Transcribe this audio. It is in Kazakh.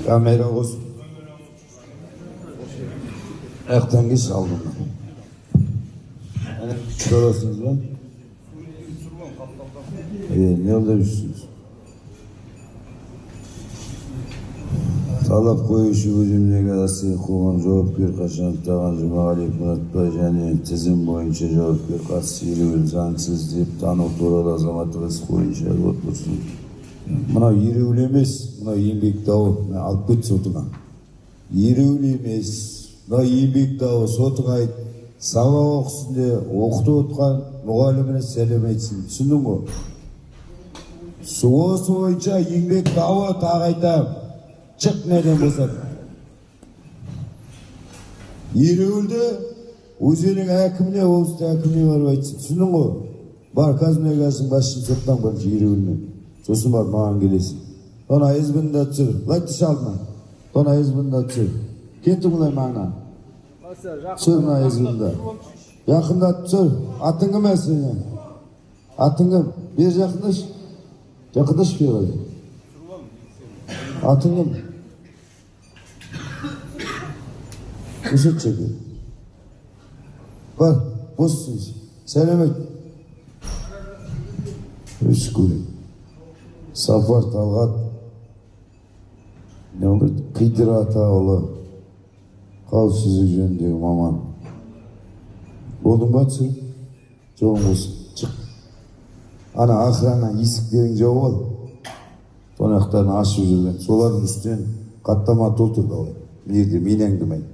Камера қос. Аяқтан кеш алдымнан. Әне, көресіңіз ба? Не қылып жүрсіңіз? Талап қоюшы өзімдегі әскери қоғам жауапкер Қашановтаған Жұмағалиев Мұратбай және тізім бойынша жауапкер қатысты ереуіл заңсыз деп тану туралы азаматтық іс бойынша отырсын. Мынау ереуіл емес, мынау еңбек дауы. Мына алып кет сотыңа. Ереуіл емес, мынау еңбек дауы. Сотыңа айт. Сабақ оқысын де, оқытып отқан мұғаліміне сәлем айтсын. Түсіндің ғой? Осы бойынша еңбек дауы, тағы айтамын. Шық неден босат. Ереуілді өзеннің әкіміне, облыстың әкіміне барып айтсын. Түсіндің ғой? Бар, ҚазМұнайГаздың басшысын соттан бірінші ереуілмен. Сосын барып маған келесің. Тона СБ-ні да түсір. Былай түс алдына. Тона СБ-ні да түсір. Кеттің былай маңына. Түсір мына СБ-ні да. Жақындат түсір. Атың кім ә сенің? Атың кім? Бері жақындашы. Жақындашы бері қарай. Атың кім? Көрсетші әке. Бар, боссың. Сәлем айт. Өз көрейін. Сафар Талғат. Не болды? Қидыр Атаұлы. Қауіпсіздік жөніндегі маман. Болдың ба, түсір? Жолың болсын. Шық. Ана охрана есіктерін жауып ал. Тонақтарын ашып жүрген. Солардың үстінен қаттама толтыр давай. Мына жерде мен әңгіме айт.